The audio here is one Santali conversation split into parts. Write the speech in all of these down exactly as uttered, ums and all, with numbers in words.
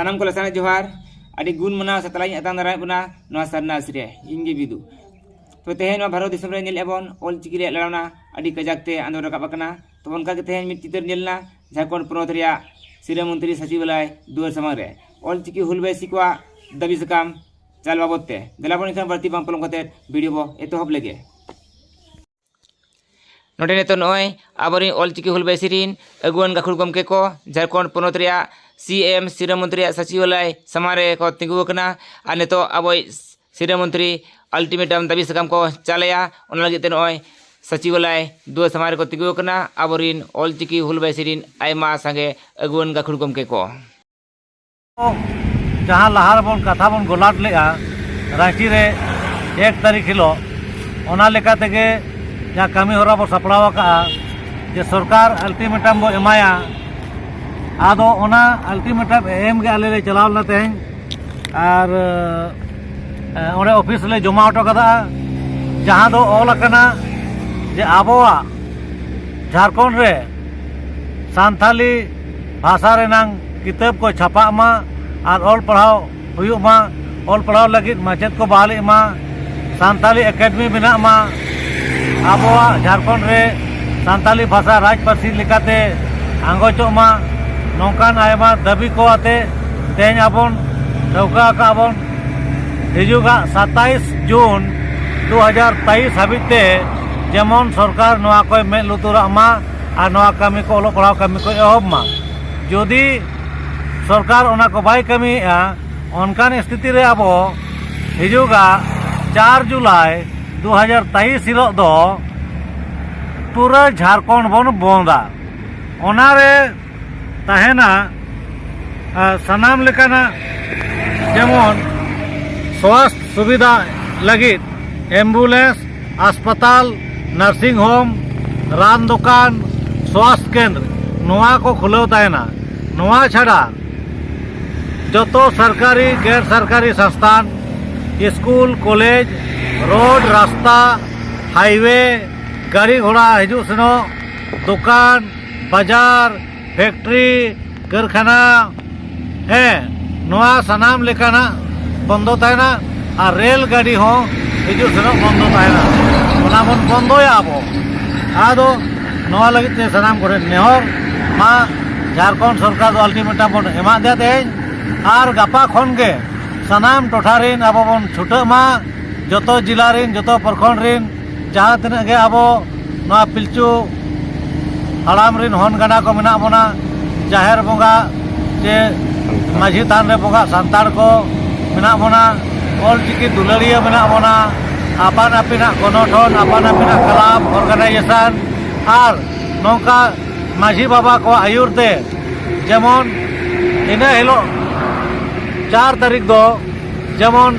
ᱥᱟᱱᱟᱢ ᱠᱚ ᱞᱟᱥᱟᱱᱟᱜ ᱡᱚᱦᱟᱨ᱾ ᱟᱹᱰᱤ ᱜᱩᱱ ᱢᱟᱱᱟᱣ ᱥᱟᱛᱞᱟᱧ ᱟᱛᱟᱝ ᱫᱟᱨᱟᱢᱮᱫ ᱵᱚᱱᱟ ᱱᱚᱣᱟ ᱥᱟᱨᱱᱟ ᱟᱹᱥᱤ ᱨᱮ᱾ ᱤᱧ ᱜᱮ ᱵᱤᱫᱩ᱾ ᱛᱚ ᱛᱮᱦᱮᱧ ᱱᱚᱣᱟ ᱵᱷᱟᱨᱚᱛ ᱫᱤᱥᱚᱢ ᱨᱮ ᱧᱮᱞᱮᱫᱼᱟ ᱵᱚᱱ ᱚᱞ ᱪᱤᱠᱤ ᱨᱮᱭᱟᱜ ᱞᱟᱲᱟᱣᱱᱟ ᱟᱹᱰᱤ ᱠᱟᱡᱟᱠ ᱛᱮ ᱟᱸᱫᱳᱲ ᱨᱟᱠᱟᱵ ᱟᱠᱟᱱᱟ᱾ ᱛᱚ ᱚᱱᱠᱟ ᱜᱮ ᱛᱮᱦᱮᱧ ᱢᱤᱫ ᱪᱤᱛᱟᱹᱨ ᱧᱮᱞ ᱮᱱᱟ ᱡᱷᱟᱲᱠᱷᱚᱸᱰ ᱯᱚᱱᱚᱛ ᱨᱮᱭᱟᱜ ᱥᱤᱨᱟᱹ ᱢᱚᱱᱛᱨᱤ ᱥᱚᱪᱤᱵᱟᱞᱚᱭ ᱫᱩᱣᱟᱹᱨ ᱥᱟᱢᱟᱝ ᱨᱮ ᱚᱞ ᱪᱤᱠᱤ ᱦᱩᱞ ᱵᱟᱭᱥᱤ ᱠᱚᱣᱟᱜ ᱫᱟᱹᱵᱤ ᱥᱟᱠᱟᱢ ᱪᱟᱞ ᱵᱟᱵᱚᱫ ᱛᱮ᱾ ᱫᱮᱞᱟ ᱵᱚᱱ ᱮᱱᱠᱷᱟᱱ ᱵᱟᱹᱲᱛᱤ ᱵᱟᱝ ᱯᱚᱞᱚᱢ ᱠᱟᱛᱮ ᱵᱷᱤᱰᱤᱭᱳ ᱵᱚ ᱮᱛᱚᱦᱚᱵ ᱞᱮᱜᱮ᱾ ᱱᱚᱰᱮ ᱱᱤᱛᱚᱜ ᱱᱚᱜᱼᱚᱭ ᱟᱵᱚᱨᱮᱱ ᱚᱞ ᱪᱤᱠᱤ ᱦᱩᱞ ᱵᱟᱭᱥᱤ ᱨᱮᱱ ᱟᱹᱜᱩᱣᱟᱹᱱ ᱜᱟᱹᱠᱷᱩᱲ ᱜᱚᱢᱠᱮ ᱠᱚ ᱡᱷᱟᱲᱠᱷᱚᱸᱰ ᱯᱚᱱᱚᱛ ᱨᱮᱭᱟᱜ ᱥᱤ ᱮᱢ ᱥᱤᱨᱟᱹ ᱢᱚᱱᱛᱨᱤᱭᱟᱜ ᱥᱚᱪᱤᱵᱟᱞᱚᱭ ᱥᱟᱢᱟᱝ ᱨᱮ ᱠᱚ ᱛᱤᱸᱜᱩ ᱟᱠᱟᱱᱟ᱾ ᱟᱨ ᱱᱤᱛᱚᱜ ᱟᱵᱚᱭᱤᱡ ᱥᱤᱨᱟᱹ ᱢᱚᱱᱛᱨᱤ ᱟᱞᱴᱤᱢᱮᱴᱟᱢ ᱫᱟᱹᱵᱤ ᱥᱟᱠᱟᱢ ᱠᱚ ᱪᱟᱞᱮᱭᱟ᱾ ᱚᱱᱟ ᱞᱟᱹᱜᱤᱫ ᱛᱮ ᱱᱚᱜᱼᱚᱭ ᱥᱚᱪᱤᱵᱟᱞᱚᱭ ᱫᱩᱣᱟᱹᱨ ᱥᱟᱢᱟᱝ ᱨᱮᱠᱚ ᱛᱤᱸᱜᱩ ᱟᱠᱟᱱᱟ ᱟᱵᱚᱨᱮᱱ ᱚᱞ ᱪᱤᱠᱤ ᱦᱩᱞ ᱵᱟᱭᱥᱤ ᱨᱮᱱ ᱟᱭᱢᱟ ᱥᱟᱸᱜᱮ ᱟᱹᱜᱩᱣᱟᱹᱱ ᱜᱟᱹᱠᱷᱩᱲ ᱜᱚᱢᱠᱮ ᱠᱚ᱾ ᱡᱟᱦᱟᱸ ᱞᱟᱦᱟ ᱨᱮᱵᱚᱱ ᱠᱟᱛᱷᱟ ᱵᱚᱱ ᱜᱚᱞᱟᱴ ᱞᱮᱜᱼᱟ ᱨᱟᱺᱪᱤ ᱨᱮ ᱮᱠ ᱛᱟᱹᱨᱤᱠᱷ ᱦᱤᱞᱳᱜ, ᱚᱱᱟ ᱞᱮᱠᱟ ᱛᱮᱜᱮ ᱡᱟᱦᱟᱸ ᱠᱟᱹᱢᱤ ᱦᱚᱨᱟ ᱵᱚ ᱥᱟᱯᱲᱟᱣ ᱟᱠᱟᱫᱼᱟ ᱡᱮ ᱥᱚᱨᱠᱟᱨ ᱟᱞᱴᱤᱢᱮᱴᱟᱢ ᱵᱚ ᱮᱢᱟᱭᱟ᱾ ᱟᱫᱚ ᱚᱱᱟ ᱟᱞᱴᱤᱢᱮᱴᱟᱢ ᱮᱢ ᱜᱮ ᱟᱞᱮ ᱞᱮ ᱪᱟᱞᱟᱣ ᱞᱮᱱᱟ ᱛᱮᱦᱮᱧ, ᱟᱨ ᱮ, ᱚᱸᱰᱮ ᱚᱯᱷᱤᱥ ᱞᱮ ᱡᱚᱢᱟ ᱦᱚᱴᱚ ᱠᱟᱫᱟ, ᱡᱟᱦᱟᱸ ᱫᱚ ᱚᱞ ᱟᱠᱟᱱᱟ ᱡᱮ ᱟᱵᱚᱣᱟᱜ ᱡᱷᱟᱲᱠᱷᱚᱸᱰ ᱨᱮ ᱥᱟᱱᱛᱷᱟᱞᱤ ᱵᱷᱟᱥᱟ ᱨᱮᱱᱟᱝ ᱠᱤᱛᱟᱹᱵ ᱠᱚ ᱪᱷᱟᱯᱟᱜ ᱢᱟ ᱟᱨ ᱚᱞ ᱯᱟᱲᱦᱟᱣ ᱦᱩᱭᱩᱜ ᱢᱟ, ᱚᱞ ᱯᱟᱲᱦᱟᱣ ᱞᱟᱹᱜᱤᱫ ᱢᱟᱪᱮᱫ ᱠᱚ ᱵᱟᱦᱟᱞᱤᱜ ᱢᱟ, ᱥᱟᱱᱛᱟᱞᱤ ᱮᱠᱟᱰᱮᱢᱤ ᱵᱮᱱᱟᱜ ᱢᱟ, ᱟᱵᱚᱣᱟᱜ ᱡᱷᱟᱲᱠᱷᱚᱸᱰ ᱨᱮ ᱥᱟᱱᱛᱟᱞᱤ ᱵᱷᱟᱥᱟ ᱨᱟᱡᱽ ᱯᱟᱹᱨᱥᱤ ᱞᱮᱠᱟᱛᱮ ᱟᱸᱜᱚᱪᱚᱜ ᱢᱟ, ᱱᱚᱝᱠᱟᱱ ᱟᱭᱢᱟ ᱫᱟᱹᱵᱤ ᱠᱚ ᱟᱛᱮ ᱛᱮᱦᱮᱧ ᱟᱵᱚᱱ ᱴᱷᱟᱹᱣᱠᱟᱹ ᱟᱠᱟᱫ ᱵᱚᱱ ᱦᱤᱡᱩᱜᱟᱜ ᱥᱟᱛᱟᱭᱤᱥ ᱡᱩᱱ ᱫᱩ ᱦᱟᱡᱟᱨ ᱛᱮᱭᱤᱥ ᱦᱟᱹᱵᱤᱡ ᱛᱮ ᱡᱮᱢᱚᱱ ᱥᱚᱨᱠᱟᱨ ᱱᱚᱣᱟ ᱠᱚᱭ ᱢᱮᱫ ᱞᱩᱛᱩᱨᱟᱜ ᱢᱟ ᱟᱨ ᱱᱚᱣᱟ ᱠᱟᱹᱢᱤ ᱠᱚ, ᱚᱞᱚᱜ ᱯᱟᱲᱦᱟᱣ ᱠᱟᱹᱢᱤ ᱠᱚ ᱮᱦᱚᱵ ᱢᱟ᱾ ᱡᱩᱫᱤ ᱥᱚᱨᱠᱟᱨ ᱚᱱᱟ ᱠᱚ ᱵᱟᱭ ᱠᱟᱹᱢᱤᱭᱮᱫᱼᱟ, ᱚᱱᱠᱟᱱ ᱥᱛᱷᱤᱛᱤ ᱨᱮ ᱟᱵᱚ ᱦᱤᱡᱩᱜᱟᱜ ᱪᱟᱨ ᱡᱩᱞᱟᱭ ᱫᱩ ᱦᱟᱡᱟᱨ ᱛᱮᱭᱤᱥ ᱦᱤᱞᱳᱜ ᱫᱚ ᱯᱩᱨᱟᱹ ᱡᱷᱟᱲᱠᱷᱚᱸᱰ ᱵᱚᱱ ᱵᱚᱱᱫᱟ᱾ ᱚᱱᱟᱨᱮ ᱛᱟᱦᱮᱱᱟ, ᱟᱨ ᱥᱟᱱᱟᱢ ᱞᱮᱠᱟᱱᱟᱜ ᱡᱮᱢᱚᱱ ᱥᱣᱟᱥᱛᱷ ᱥᱩᱵᱤᱫᱷᱟ ᱞᱟᱹᱜᱤᱫ ᱮᱢᱵᱩᱞᱮᱱᱥ, ᱦᱟᱥᱯᱟᱛᱟᱞ, ᱱᱟᱨᱥᱤᱝ ᱦᱳᱢ, ᱨᱟᱱ ᱫᱚᱠᱟᱱ, ᱥᱣᱟᱥᱛᱷ ᱠᱮᱱᱫᱨ, ᱱᱚᱣᱟ ᱠᱚ ᱠᱷᱩᱞᱟᱹᱣ ᱛᱟᱦᱮᱱᱟ᱾ ᱱᱚᱣᱟ ᱪᱷᱟᱰᱟ ᱡᱚᱛᱚ ᱥᱚᱨᱠᱟᱨᱤ ᱜᱮᱨ ᱥᱚᱨᱠᱟᱨᱤ ᱥᱚᱝᱥᱛᱷᱟᱱ, ᱥᱠᱩᱞ, ᱠᱚᱞᱮᱡᱽ, ᱨᱳᱰ, ᱨᱟᱥᱛᱟ, ᱦᱟᱭᱣᱮ, ᱜᱟᱹᱰᱤ ᱜᱷᱚᱲᱟ ᱦᱤᱡᱩᱜ ᱥᱮᱱᱚᱜ, ᱫᱚᱠᱟᱱ, ᱵᱟᱡᱟᱨ, ᱯᱷᱮᱠᱴᱨᱤ, ᱠᱟᱹᱨᱠᱷᱟᱱᱟ, ᱦᱮᱸ, ᱱᱚᱣᱟ ᱥᱟᱱᱟᱢ ᱞᱮᱠᱟᱱᱟᱜ ᱵᱚᱱᱫᱚ ᱛᱟᱦᱮᱱᱟ ᱟᱨ ᱨᱮᱞ ᱜᱟᱹᱰᱤ ᱦᱚᱸ ᱦᱤᱡᱩᱜ ᱥᱮᱱᱚᱜ ᱵᱚᱱᱫᱚ ᱛᱟᱦᱮᱱᱟ᱾ ᱚᱱᱟ ᱵᱚᱱ ᱵᱚᱱᱫᱚᱭᱟ ᱟᱵᱚ᱾ ᱟᱫᱚ ᱱᱚᱣᱟ ᱞᱟᱹᱜᱤᱫ ᱛᱮ ᱥᱟᱱᱟᱢ ᱠᱚᱴᱷᱮᱱ ᱱᱮᱦᱚᱨ, ᱢᱟ ᱡᱷᱟᱲᱠᱷᱚᱸᱰ ᱥᱚᱨᱠᱟᱨ ᱫᱚ ultimatum ᱵᱚᱱ ᱮᱢᱟᱫᱮᱭᱟ ᱛᱮᱦᱮᱧ, ᱟᱨ ᱜᱟᱯᱟ ᱠᱷᱚᱱ ᱜᱮ ᱥᱟᱱᱟᱢ ᱴᱚᱴᱷᱟ ᱨᱤᱱ ᱟᱵᱚ ᱵᱚᱱ ᱪᱷᱩᱴᱟᱹᱜ ᱢᱟ, ᱡᱚᱛᱚ ᱡᱮᱞᱟ ᱨᱤᱱ, ᱡᱚᱛᱚ ᱯᱨᱚᱠᱷᱚᱸᱰ ᱨᱤᱱ ᱡᱟᱦᱟᱸ ᱛᱤᱱᱟᱹᱜ ᱜᱮ ᱟᱵᱚ ᱱᱚᱣᱟ ᱯᱤᱞᱪᱩ ᱦᱟᱲᱟᱢ ᱨᱤᱱ ᱦᱚᱱ ᱜᱟᱰᱟ ᱠᱚ ᱢᱮᱱᱟᱜ ᱵᱚᱱᱟ, ᱡᱟᱦᱮᱨ ᱵᱚᱸᱜᱟ ᱪᱮ ᱢᱟᱹᱡᱷᱤ ᱛᱷᱟᱱ ᱨᱮ ᱵᱚᱸᱜᱟ ᱥᱟᱱᱛᱟᱲ ᱠᱚ ᱢᱮᱱᱟᱜ ᱵᱚᱱᱟ, ᱚᱞᱪᱤᱠᱤ ᱫᱩᱞᱟᱹᱲᱤᱭᱟᱹ ᱢᱮᱱᱟᱜ ᱵᱚᱱᱟ, ᱟᱯᱟᱱ ᱟᱹᱯᱤᱱᱟᱜ ᱜᱚᱱᱚᱴᱷᱚᱱ, ᱟᱯᱟᱱ ᱟᱹᱯᱤᱱᱟᱜ club, organization, ᱟᱨ ᱱᱚᱝᱠᱟ ᱢᱟᱹᱡᱷᱤ ᱵᱟᱵᱟ ᱠᱚᱣᱟᱜ ᱟᱹᱭᱩᱨ ᱛᱮ ᱡᱮᱢᱚᱱ ᱤᱱᱟᱹ ᱦᱤᱞᱳᱜ ᱪᱟᱨ ᱛᱟᱹᱨᱤᱠᱷ ᱫᱚ ᱡᱮᱢᱚᱱ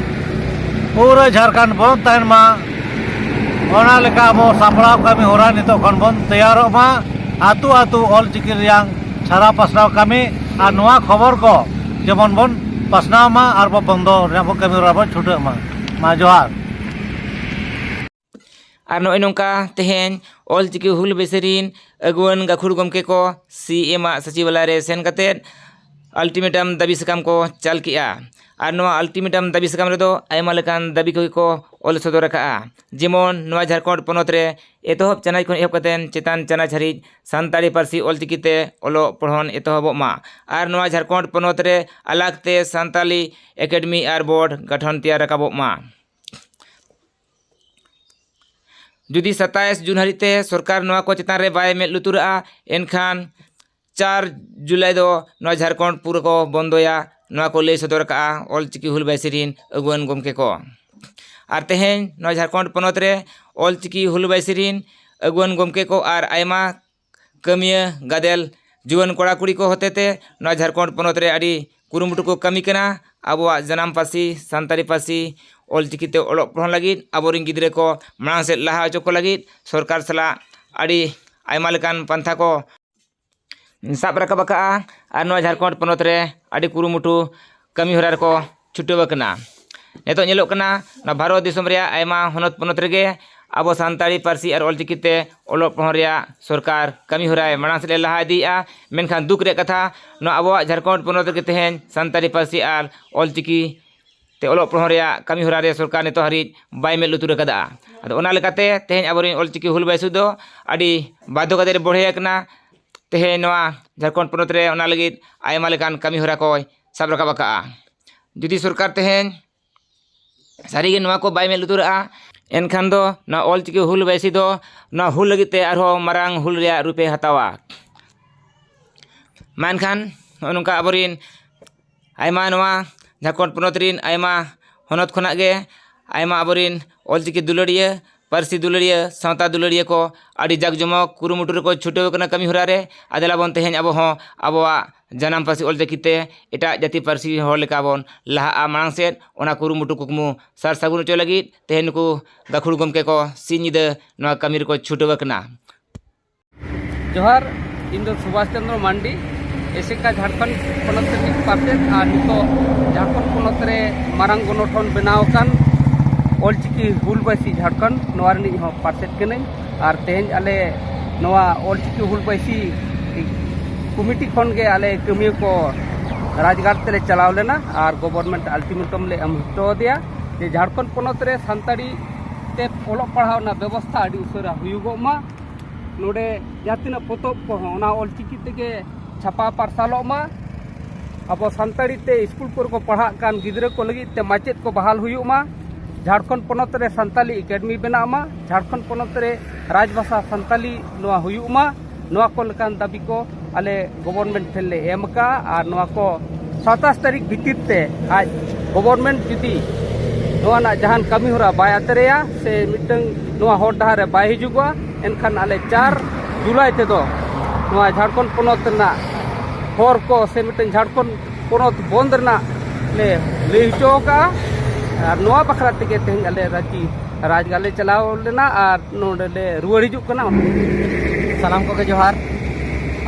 ᱯᱩᱨᱟᱹ ᱡᱷᱟᱲᱠᱷᱚᱸᱰ ᱵᱚᱱᱫᱷ ᱛᱟᱦᱮᱱ ᱢᱟ, ᱚᱱᱟ ᱞᱮᱠᱟ ᱟᱵᱚ ᱥᱟᱯᱲᱟᱣ ᱠᱟᱹᱢᱤ ᱦᱚᱨᱟ ᱱᱤᱛᱚᱜ ᱠᱷᱚᱱ ᱵᱚᱱ ᱛᱮᱭᱟᱨᱚᱜ ᱢᱟ᱾ ᱟᱹᱛᱩ ᱟᱹᱛᱩ ᱚᱞᱪᱤᱠᱤ ᱨᱮᱭᱟᱝ ᱪᱷᱟᱨᱟᱣ ᱯᱟᱥᱱᱟᱣ ᱠᱟᱹᱢᱤ ᱟᱨ ᱱᱚᱣᱟ ᱠᱷᱚᱵᱚᱨ ᱠᱚ ᱡᱮᱢᱚᱱ ᱵᱚᱱ ᱯᱟᱥᱱᱟᱣ ᱢᱟ ᱟᱨ ᱵᱚ ᱵᱚᱱᱫᱚ ᱨᱮᱭᱟᱜ ᱵᱚ ᱠᱟᱹᱢᱤ ᱦᱚᱨᱟ ᱵᱚ ᱪᱷᱩᱴᱟᱹᱜ ᱢᱟ᱾ ᱢᱟ ᱡᱚᱦᱟᱨ᱾ ᱟᱨ ᱱᱚᱜᱼᱚᱭ ᱱᱚᱝᱠᱟ ᱛᱮᱦᱮᱧ ᱚᱞᱪᱤᱠᱤ ᱦᱩᱞ ᱵᱮᱥᱮ ᱨᱤᱱ ᱟᱹᱜᱩᱣᱟᱹᱱ ᱜᱟᱹᱠᱷᱩᱲ ᱜᱚᱢᱠᱮ ᱠᱚ ᱥᱤ ᱮᱢ ᱟᱜ ᱥᱚᱪᱤᱵᱟᱞᱚᱭ ᱨᱮ ᱥᱮᱱ ᱠᱟᱛᱮᱫ ultimatum ᱫᱟᱹᱵᱤ ᱥᱟᱠᱟᱢ ᱠᱚ ᱪᱟᱞ ᱠᱮᱜᱼᱟ᱾ ᱟᱨ ᱱᱚᱣᱟ ultimatum ᱫᱟᱹᱵᱤ ᱥᱟᱠᱟᱢ ᱨᱮᱫᱚ ᱟᱭᱢᱟ ᱞᱮᱠᱟᱱ ᱫᱟᱹᱵᱤ ᱠᱚᱜᱮ ᱠᱚ ᱚᱞ ᱥᱚᱫᱚᱨ ᱟᱠᱟᱫᱼᱟ᱾ ᱡᱮᱢᱚᱱ ᱱᱚᱣᱟ ᱡᱷᱟᱲᱠᱷᱚᱸᱰ ᱯᱚᱱᱚᱛ ᱨᱮ ᱮᱛᱚᱦᱚᱵ ᱪᱟᱱᱟᱪ ᱠᱷᱚᱱ ᱮᱦᱚᱵ ᱠᱟᱛᱮᱫ ᱪᱮᱛᱟᱱ ᱪᱟᱱᱟᱪ ᱦᱟᱹᱨᱤᱡ ᱥᱟᱱᱛᱟᱲᱤ ᱯᱟᱹᱨᱥᱤ ᱚᱞᱪᱤᱠᱤ ᱛᱮ ᱚᱞᱚᱜ ᱯᱚᱲᱦᱚᱱ ᱮᱛᱚᱦᱚᱵᱚᱜ ᱢᱟ᱾ ᱟᱨ ᱱᱚᱣᱟ ᱡᱷᱟᱲᱠᱷᱚᱸᱰ ᱯᱚᱱᱚᱛ ᱨᱮ ᱟᱞᱟᱜᱽ ᱛᱮ ᱥᱟᱱᱛᱟᱲᱤ ᱮᱠᱟᱰᱮᱢᱤ ᱟᱨ ᱵᱳᱨᱰ ᱜᱚᱴᱷᱚᱱ ᱛᱮᱭᱟᱨ ᱨᱟᱠᱟᱵᱚᱜ ᱢᱟ᱾ ᱡᱩᱫᱤ ᱥᱟᱛᱟᱭᱤᱥ ᱡᱩᱱ ᱦᱟᱹᱨᱤᱡ ᱛᱮ ᱥᱚᱨᱠᱟᱨ ᱱᱚᱣᱟ ᱠᱚ ᱪᱮᱛᱟᱱ ᱨᱮ ᱵᱟᱭ ᱢᱮᱫ ᱞᱩᱛᱩᱨᱟᱜᱼᱟ, ᱮᱱᱠᱷᱟᱱ ᱪᱟᱨ ᱡᱩᱞᱟᱭ ᱫᱚ ᱱᱚᱣᱟ ᱡᱷᱟᱲᱠᱷᱚᱸᱰ ᱯᱩᱨᱟᱹ ᱠᱚ ᱵᱚᱱᱫᱚᱭᱟ᱾ ᱱᱚᱣᱟ ᱠᱚ ᱞᱟᱹᱭ ᱥᱚᱫᱚᱨ ᱟᱠᱟᱫᱼᱟ ᱚᱞᱪᱤᱠᱤ ᱦᱩᱞ ᱵᱟᱭᱥᱤ ᱨᱤᱱ ᱟᱹᱜᱩᱣᱟᱹᱱ ᱜᱚᱢᱠᱮ ᱠᱚ᱾ ᱟᱨ ᱛᱮᱦᱮᱧ ᱱᱚᱣᱟ ᱡᱷᱟᱲᱠᱷᱚᱸᱰ ᱯᱚᱱᱚᱛ ᱨᱮ ᱚᱞᱪᱤᱠᱤ ᱦᱩᱞ ᱵᱟᱭᱥᱤ ᱨᱤᱱ ᱟᱹᱜᱩᱣᱟᱹᱱ ᱜᱚᱢᱠᱮ ᱠᱚ ᱟᱨ ᱟᱭᱢᱟ ᱠᱟᱹᱢᱤᱭᱟᱹ ᱜᱟᱫᱮᱞ ᱡᱩᱣᱟᱹᱱ ᱠᱚᱲᱟ ᱠᱩᱲᱤ ᱠᱚ ᱦᱚᱛᱮᱛᱮ ᱱᱚᱣᱟ ᱡᱷᱟᱲᱠᱷᱚᱸᱰ ᱯᱚᱱᱚᱛ ᱨᱮ ᱟᱹᱰᱤ ᱠᱩᱨᱩᱢᱩᱴᱩ ᱠᱚ ᱠᱟᱹᱢᱤ ᱠᱟᱱᱟ᱾ ᱟᱵᱚᱣᱟᱜ ᱡᱟᱱᱟᱢ ᱯᱟᱹᱨᱥᱤ ᱥᱟᱱᱛᱟᱲᱤ ᱯᱟᱹᱨᱥᱤ ᱚᱞᱪᱤᱠᱤ ᱛᱮ ᱚᱞᱚᱜ ᱯᱟᱲᱦᱟᱣ ᱞᱟᱹᱜᱤᱫ, ᱟᱵᱚᱨᱮᱱ ᱜᱤᱫᱽᱨᱟᱹ ᱠᱚ ᱢᱟᱲᱟᱝ ᱥᱮᱫ ᱞᱟᱦᱟ ᱦᱚᱪᱚ ᱠᱚ ᱞᱟᱹᱜᱤᱫ ᱥᱚᱨᱠᱟᱨ ᱥᱟᱞᱟᱜ ᱟᱹᱰᱤ ᱟᱭᱢᱟ ᱞᱮᱠᱟᱱ ᱯᱟᱱᱛᱷᱟ ᱠᱚ ᱥᱟᱵ ᱨᱟᱠᱟᱵ ᱟᱠᱟᱫᱼᱟ᱾ ᱟᱨ ᱱᱚᱣᱟ ᱡᱷᱟᱲᱠᱷᱚᱸᱰ ᱯᱚᱱᱚᱛ ᱨᱮ ᱟᱹᱰᱤ ᱠᱩᱨᱩᱢᱩᱴᱩ ᱠᱟᱹᱢᱤ ᱦᱚᱨᱟ ᱨᱮᱠᱚ ᱪᱷᱩᱴᱟᱹᱣ ᱟᱠᱟᱱᱟ᱾ ᱱᱤᱛᱚᱜ ᱧᱮᱞᱚᱜ ᱠᱟᱱᱟ, ᱱᱚᱣᱟ ᱵᱷᱟᱨᱚᱛ ᱫᱤᱥᱚᱢ ᱨᱮᱭᱟᱜ ᱟᱭᱢᱟ ᱦᱚᱱᱚᱛ ᱯᱚᱱᱚᱛ ᱨᱮᱜᱮ ᱟᱵᱚ ᱥᱟᱱᱛᱟᱲᱤ ᱯᱟᱹᱨᱥᱤ ᱟᱨ ᱚᱞᱪᱤᱠᱤ ᱛᱮ ᱚᱞᱚᱜ ᱯᱟᱲᱦᱟᱣ ᱨᱮᱭᱟᱜ ᱥᱚᱨᱠᱟᱨ ᱠᱟᱹᱢᱤ ᱦᱚᱨᱟᱭ ᱢᱟᱲᱟᱝ ᱥᱮᱫ ᱮ ᱞᱟᱦᱟ ᱤᱫᱤᱭᱮᱫᱼᱟ᱾ ᱢᱮᱱᱠᱷᱟᱱ ᱫᱩᱠ ᱨᱮᱭᱟᱜ ᱠᱟᱛᱷᱟ, ᱱᱚᱣᱟ ᱟᱵᱚᱣᱟᱜ ᱡᱷᱟᱲᱠᱷᱚᱸᱰ ᱯᱚᱱᱚᱛ ᱨᱮᱜᱮ ᱛᱮᱦᱮᱧ ᱥᱟᱱᱛᱟᱲᱤ ᱯᱟᱹᱨᱥᱤ ᱟᱨ ᱚᱞᱪᱤᱠᱤ ᱛᱮ ᱚᱞᱚᱜ ᱯᱟᱲᱦᱟᱣ ᱨᱮᱭᱟᱜ ᱠᱟᱹᱢᱤ ᱦᱚᱨᱟ ᱨᱮ ᱥᱚᱨᱠᱟᱨ ᱱᱤᱛᱚᱜ ᱦᱟᱹᱨᱤᱡ ᱵᱟᱭ ᱢᱮᱫ ᱞᱩᱛᱩᱨ ᱟᱠᱟᱫᱟ᱾ ᱟᱫᱚ ᱚᱱᱟ ᱞᱮᱠᱟᱛᱮ ᱛᱮᱦᱮᱧ ᱟᱵᱚᱨᱮᱱ ᱚᱞᱪᱤᱠᱤ ᱦᱩᱞ ᱵᱟᱭᱥᱤ ᱫᱚ ᱟᱹᱰᱤ ᱵᱟᱫᱷᱚ ᱠᱟᱛᱮ ᱨᱮ ᱵᱚᱲᱦᱮ ᱟᱠᱟᱱᱟ᱾ ᱛᱮᱦᱮᱧ ᱱᱚᱣᱟ ᱡᱷᱟᱲᱠᱷᱚᱸᱰ ᱯᱚᱱᱚᱛ ᱨᱮ ᱚᱱᱟ ᱞᱟᱹᱜᱤᱫ ᱟᱭᱢᱟ ᱞᱮᱠᱟᱱ ᱠᱟᱹᱢᱤ ᱦᱚᱨᱟ ᱠᱚᱭ ᱥᱟᱵ ᱨᱟᱠᱟᱵ ᱟᱠᱟᱫᱼᱟ᱾ ᱡᱩᱫᱤ ᱥᱚᱨᱠᱟᱨ ᱛᱮᱦᱮᱧ ᱥᱟᱹᱨᱤᱜᱮ ᱱᱚᱣᱟ ᱠᱚ ᱵᱟᱭ ᱢᱮᱫ ᱞᱩᱛᱩᱨᱟᱜᱼᱟ, ᱮᱱᱠᱷᱟᱱ ᱫᱚ ᱱᱚᱣᱟ ᱚᱞᱪᱤᱠᱤ ᱦᱩᱞ ᱵᱟᱭᱥᱤ ᱫᱚ ᱱᱚᱣᱟ ᱦᱩᱞ ᱞᱟᱹᱜᱤᱫ ᱛᱮ ᱟᱨᱦᱚᱸ ᱢᱟᱨᱟᱝ ᱦᱩᱞ ᱨᱮᱭᱟᱜ ᱨᱩᱯᱮ ᱦᱟᱛᱟᱣᱟ᱾ ᱢᱟ ᱮᱱᱠᱷᱟᱱ ᱱᱚᱜᱼᱚ ᱱᱚᱝᱠᱟ ᱟᱵᱚᱨᱮᱱ ᱟᱭᱢᱟ ᱱᱚᱣᱟ ᱡᱷᱟᱲᱠᱷᱚᱸᱰ ᱯᱚᱱᱚᱛ ᱨᱮᱱ ᱟᱭᱢᱟ ᱦᱚᱱᱚᱛ ᱠᱷᱚᱱᱟᱜ ᱜᱮ ᱟᱭᱢᱟ ᱟᱵᱚᱨᱮᱱ ᱚᱞᱪᱤᱠᱤ ᱫᱩᱞᱟᱹᱲᱤᱭᱟᱹ, ᱯᱟᱹᱨᱥᱤ ᱫᱩᱞᱟᱹᱲᱤᱭᱟᱹ, ᱥᱟᱶᱛᱟ ᱫᱩᱞᱟᱹᱲᱤᱭᱟᱹ ᱠᱚ ᱟᱹᱰᱤ ᱡᱟᱠ ᱡᱚᱢᱚᱠ ᱠᱩᱨᱩᱢᱩᱴᱩ ᱨᱮᱠᱚ ᱪᱷᱩᱴᱟᱹᱣ ᱟᱠᱟᱱᱟ ᱠᱟᱹᱢᱤ ᱦᱚᱨᱟ ᱨᱮ᱾ ᱟᱨ ᱫᱮᱞᱟ ᱵᱚᱱ ᱛᱮᱦᱮᱧ ᱟᱵᱚ ᱦᱚᱸ ᱟᱵᱚᱣᱟᱜ ᱡᱟᱱᱟᱢ ᱯᱟᱹᱨᱥᱤ ᱚᱞᱪᱤᱠᱤ ᱛᱮ ᱮᱴᱟᱜ ᱡᱟᱹᱛᱤ ᱯᱟᱹᱨᱥᱤ ᱦᱚᱲ ᱞᱮᱠᱟ ᱵᱚᱱ ᱞᱟᱦᱟᱜᱼᱟ ᱢᱟᱲᱟᱝ ᱥᱮᱫ᱾ ᱚᱱᱟ ᱠᱩᱨᱩᱢᱩᱴᱩ ᱠᱩᱠᱢᱩ ᱥᱟᱨ ᱥᱟᱹᱜᱩᱱ ᱦᱚᱪᱚ ᱞᱟᱹᱜᱤᱫ ᱛᱮᱦᱮᱧ ᱱᱩᱠᱩ ᱜᱟᱹᱠᱷᱩᱲ ᱜᱚᱢᱠᱮ ᱠᱚ ᱥᱤᱧ ᱧᱤᱫᱟᱹ ᱱᱚᱣᱟ ᱠᱟᱹᱢᱤ ᱨᱮᱠᱚ ᱪᱷᱩᱴᱟᱹᱣ ᱟᱠᱟᱱᱟ᱾ ᱡᱚᱦᱟᱨ, ᱤᱧ ᱫᱚ ᱥᱩᱵᱷᱟᱥ ᱪᱚᱱᱫᱨᱚ ᱢᱟᱱᱰᱤ, ᱮᱥᱮᱠᱟ ᱡᱷᱟᱲᱠᱷᱚᱸᱰ ᱯᱚᱱᱚᱛ ᱨᱤᱱᱤᱡ ᱯᱟᱨᱥᱮᱛ ᱟᱨ ᱱᱤᱛᱚᱜ ᱡᱷᱟᱲᱠᱷᱚᱸᱰ ᱯᱚᱱᱚᱛ ᱨᱮ ᱢᱟᱨᱟᱝ ᱜᱚᱱᱚᱴᱷᱚᱱ ᱵᱮᱱᱟᱣ ᱟᱠᱟᱱ ᱚᱞᱪᱤᱠᱤ ᱦᱩᱞ ᱵᱟᱭᱥᱤ ᱡᱷᱟᱲᱠᱷᱚᱸᱰ, ᱱᱚᱣᱟ ᱨᱤᱱᱤᱡ ᱦᱚᱸ ᱯᱟᱨᱥᱮᱛ ᱠᱟᱹᱱᱟᱹᱧ᱾ ᱟᱨ ᱛᱮᱦᱮᱧ ᱟᱞᱮ ᱱᱚᱣᱟ ᱚᱞᱪᱤᱠᱤ ᱦᱩᱞ ᱵᱟᱭᱥᱤ ᱠᱚᱢᱤᱴᱤ ᱠᱷᱚᱱ ᱜᱮ ᱟᱞᱮ ᱠᱟᱹᱢᱤᱭᱟᱹ ᱠᱚ ᱨᱟᱡᱽᱜᱟᱲ ᱛᱮᱞᱮ ᱪᱟᱞᱟᱣ ᱞᱮᱱᱟ ᱟᱨ ᱜᱚᱵᱷᱚᱨᱱᱢᱮᱱᱴ ᱟᱞᱴᱤᱢᱮᱴᱟᱢ ᱞᱮ ᱮᱢ ᱦᱚᱴᱚ ᱟᱫᱮᱭᱟ ᱡᱮ ᱡᱷᱟᱲᱠᱷᱚᱸᱰ ᱯᱚᱱᱚᱛ ᱨᱮ ᱥᱟᱱᱛᱟᱲᱤ ᱛᱮ ᱚᱞᱚᱜ ᱯᱟᱲᱦᱟᱣ ᱨᱮᱱᱟᱜ ᱵᱮᱵᱚᱥᱛᱷᱟ ᱟᱹᱰᱤ ᱩᱥᱟᱹᱨᱟ ᱦᱩᱭᱩᱜᱚᱜ ᱢᱟ᱾ ᱱᱚᱰᱮ ᱡᱟᱦᱟᱸ ᱛᱤᱱᱟᱹᱜ ᱯᱚᱛᱚᱵ ᱠᱚᱦᱚᱸ ᱚᱱᱟ ᱚᱞᱪᱤᱠᱤ ᱛᱮᱜᱮ ᱪᱷᱟᱯᱟ ᱯᱟᱨᱥᱟᱞᱚᱜ ᱢᱟ᱾ ᱟᱵᱚ ᱥᱟᱱᱛᱟᱲᱤ ᱛᱮ ᱥᱠᱩᱞ ᱠᱚᱨᱮ ᱠᱚ ᱯᱟᱲᱦᱟᱜ ᱠᱟᱱ ᱜᱤᱫᱽᱨᱟᱹ ᱠᱚ ᱞᱟᱹᱜᱤᱫ ᱛᱮ ᱢᱟᱪᱮᱫ ᱠᱚ ᱵᱟᱦᱟᱞ ᱦᱩᱭᱩᱜ ᱢᱟ᱾ ᱡᱷᱟᱲᱠᱷᱚᱸᱰ ᱯᱚᱱᱚᱛ ᱨᱮ ᱥᱟᱱᱛᱟᱞᱤ ᱮᱠᱟᱰᱮᱢᱤ ᱵᱮᱱᱟᱜ ᱢᱟ᱾ ᱡᱷᱟᱲᱠᱷᱚᱸᱰ ᱯᱚᱱᱚᱛ ᱨᱮ ᱨᱟᱡᱽᱵᱷᱟᱥᱟ ᱥᱟᱱᱛᱟᱞᱤ ᱱᱚᱣᱟ ᱦᱩᱭᱩᱜ ᱢᱟ᱾ ᱱᱚᱣᱟ ᱠᱚ ᱞᱮᱠᱟᱱ ᱫᱟᱹᱵᱤ ᱠᱚ ᱟᱞᱮ ᱜᱚᱵᱷᱚᱨᱱᱢᱮᱱᱴ ᱴᱷᱮᱱ ᱞᱮ ᱮᱢ ᱟᱠᱟᱫᱼᱟ ᱟᱨ ᱱᱚᱣᱟ ᱠᱚ ᱥᱟᱛᱟᱥ ᱛᱟᱹᱨᱤᱠᱷ ᱵᱷᱤᱛᱤᱨ ᱛᱮ ᱟᱡ ᱜᱚᱵᱷᱚᱨᱱᱢᱮᱱᱴ ᱡᱩᱫᱤ ᱱᱚᱣᱟ ᱨᱮᱱᱟᱜ ᱡᱟᱦᱟᱱ ᱠᱟᱹᱢᱤ ᱦᱚᱨᱟ ᱵᱟᱭ ᱟᱛᱮᱨᱮᱭᱟ ᱥᱮ ᱢᱤᱫᱴᱟᱝ ᱱᱚᱣᱟ ᱦᱚᱨ ᱰᱟᱦᱟᱨ ᱨᱮ ᱵᱟᱭ ᱦᱤᱡᱩᱜᱚᱜᱼᱟ, ᱮᱱᱠᱷᱟᱱ ᱟᱞᱮ ᱪᱟᱨ ᱡᱩᱞᱟᱭ ᱛᱮᱫᱚ ᱱᱚᱣᱟ ᱡᱷᱟᱲᱠᱷᱚᱸᱰ ᱯᱚᱱᱚᱛ ᱨᱮᱱᱟᱜ ᱦᱚᱨ ᱠᱚ ᱥᱮ ᱢᱤᱫᱴᱟᱝ ᱡᱷᱟᱲᱠᱷᱚᱸᱰ ᱯᱚᱱᱚᱛ ᱵᱚᱱᱫ ᱨᱮᱱᱟᱜ ᱞᱮ ᱞᱟᱹᱭ ᱦᱚᱪᱚ ᱟᱠᱟᱫᱼᱟ᱾ ᱟᱨ ᱱᱚᱣᱟ ᱵᱟᱠᱷᱨᱟ ᱛᱮᱜᱮ ᱛᱮᱦᱮᱧ ᱟᱞᱮ ᱨᱟᱸᱪᱤ ᱨᱟᱡᱽᱜᱟᱲ ᱞᱮ ᱪᱟᱞᱟᱣ ᱞᱮᱱᱟ ᱟᱨ ᱱᱚᱰᱮ ᱞᱮ ᱨᱩᱣᱟᱹᱲ ᱦᱤᱡᱩᱜ ᱠᱟᱱᱟ᱾ ᱥᱟᱱᱟᱢ ᱠᱚᱜᱮ ᱡᱚᱦᱟᱨ᱾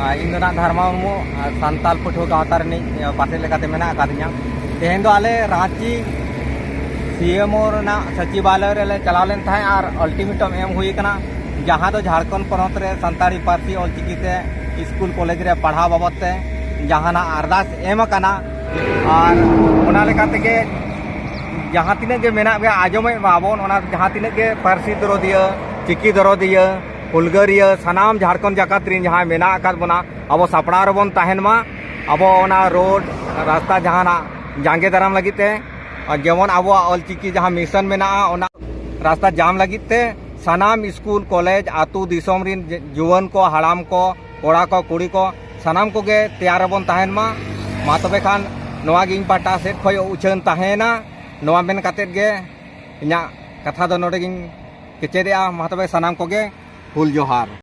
ᱟᱨ ᱤᱧ ᱫᱚ ᱱᱟᱜ ᱫᱷᱟᱨᱢᱟ ᱢᱩᱨᱢᱩ, ᱟᱨ ᱥᱟᱱᱛᱟᱞ ᱯᱟᱹᱴᱷᱩᱣᱟᱹ ᱜᱟᱶᱛᱟ ᱨᱤᱱᱤᱡ, ᱮ, ᱯᱟᱥᱮ ᱞᱮᱠᱟᱛᱮ ᱢᱮᱱᱟᱜ ᱟᱠᱟᱫᱤᱧᱟ᱾ ᱛᱮᱦᱮᱧ ᱫᱚ ᱟᱞᱮ ᱨᱟᱸᱪᱤ ᱥᱤ ᱮᱢ ᱳ ᱨᱮᱱᱟᱜ ᱥᱚᱪᱤᱵᱟᱞᱚᱭ ᱨᱮᱞᱮ ᱪᱟᱞᱟᱣ ᱞᱮᱱ ᱛᱟᱦᱮᱸᱫ ᱟᱨ ᱟᱞᱴᱤᱢᱮᱴᱟᱢ ᱮᱢ ᱦᱩᱭ ᱟᱠᱟᱱᱟ, ᱡᱟᱦᱟᱸ ᱫᱚ ᱡᱷᱟᱲᱠᱷᱚᱸᱰ ᱯᱚᱱᱚᱛ ᱨᱮ ᱥᱟᱱᱛᱟᱲᱤ ᱯᱟᱹᱨᱥᱤ ᱚᱞᱪᱤᱠᱤ ᱛᱮ ᱥᱠᱩᱞ ᱠᱚᱞᱮᱡᱽ ᱨᱮ ᱯᱟᱲᱦᱟᱣ ᱵᱟᱵᱚᱫ ᱛᱮ ᱡᱟᱦᱟᱱᱟᱜ ᱟᱨᱫᱟᱥ ᱮᱢ ᱟᱠᱟᱱᱟ᱾ ᱟᱨ ᱚᱱᱟ ᱞᱮᱠᱟ ᱛᱮᱜᱮ ᱡᱟᱦᱟᱸ ᱛᱤᱱᱟᱹᱜ ᱜᱮ ᱢᱮᱱᱟᱜ ᱜᱮᱭᱟ, ᱟᱸᱡᱚᱢᱮᱫ ᱢᱟᱵᱚᱱ, ᱚᱱᱟ ᱡᱟᱦᱟᱸ ᱛᱤᱱᱟᱹᱜ ᱜᱮ ᱯᱟᱹᱨᱥᱤ ᱫᱚᱨᱚᱫᱤᱭᱟᱹ, ᱪᱤᱠᱤ ᱫᱚᱨᱚᱫᱤᱭᱟᱹ, ᱦᱩᱞᱜᱟᱹᱨᱤᱭᱟᱹ, ᱥᱟᱱᱟᱢ ᱡᱷᱟᱲᱠᱷᱚᱸᱰ ᱡᱟᱠᱟᱛ ᱨᱮᱱ ᱡᱟᱦᱟᱸᱭ ᱢᱮᱱᱟᱜ ᱟᱠᱟᱫ ᱵᱚᱱᱟ, ᱟᱵᱚ ᱥᱟᱯᱲᱟᱣ ᱨᱮᱵᱚᱱ ᱛᱟᱦᱮᱱ ᱢᱟ᱾ ᱟᱵᱚ ᱚᱱᱟ ᱨᱳᱰ ᱨᱟᱥᱛᱟ ᱡᱟᱦᱟᱱᱟᱜ ᱡᱟᱸᱜᱮ ᱫᱟᱨᱟᱢ ᱞᱟᱹᱜᱤᱫ ᱛᱮ, ᱟᱨ ᱡᱮᱢᱚᱱ ᱟᱵᱚᱣᱟᱜ ᱚᱞᱪᱤᱠᱤ ᱡᱟᱦᱟᱸ ᱢᱤᱥᱚᱱ ᱢᱮᱱᱟᱜᱼᱟ, ᱚᱱᱟ ᱨᱟᱥᱛᱟ ᱡᱟᱢ ᱞᱟᱹᱜᱤᱫ ᱛᱮ ᱥᱟᱱᱟᱢ ᱥᱠᱩᱞ, ᱠᱚᱞᱮᱡᱽ, ᱟᱹᱛᱩ ᱫᱤᱥᱚᱢ ᱨᱮᱱ ᱡᱩᱣᱟᱹᱱ ᱠᱚ, ᱦᱟᱲᱟᱢ ᱠᱚ, ᱠᱚᱲᱟ ᱠᱚ, ᱠᱩᱲᱤ ᱠᱚ, ᱥᱟᱱᱟᱢ ᱠᱚᱜᱮ ᱛᱮᱭᱟᱨ ᱨᱮᱵᱚᱱ ᱛᱟᱦᱮᱱ ᱢᱟ᱾ ᱢᱟ ᱛᱚᱵᱮ ᱠᱷᱟᱱ ᱱᱚᱣᱟ ᱜᱮ ᱤᱧ ᱯᱟᱦᱴᱟ ᱥᱮᱫ ᱠᱷᱚᱱ ᱩᱪᱷᱟᱹᱱ ᱛᱟᱦᱮᱸᱭᱮᱱᱟ᱾ ᱱᱚᱣᱟ ᱢᱮᱱ ᱠᱟᱛᱮᱫ ᱜᱮ ᱤᱧᱟᱹᱜ ᱠᱟᱛᱷᱟ ᱫᱚ ᱱᱚᱰᱮ ᱜᱤᱧ ᱠᱮᱪᱮᱫᱮᱜᱼᱟ᱾ ᱢᱟ ᱛᱚᱵᱮ ᱥᱟᱱᱟᱢ ᱠᱚᱜᱮ ᱦᱩᱞ ᱡᱚᱦᱟᱨ᱾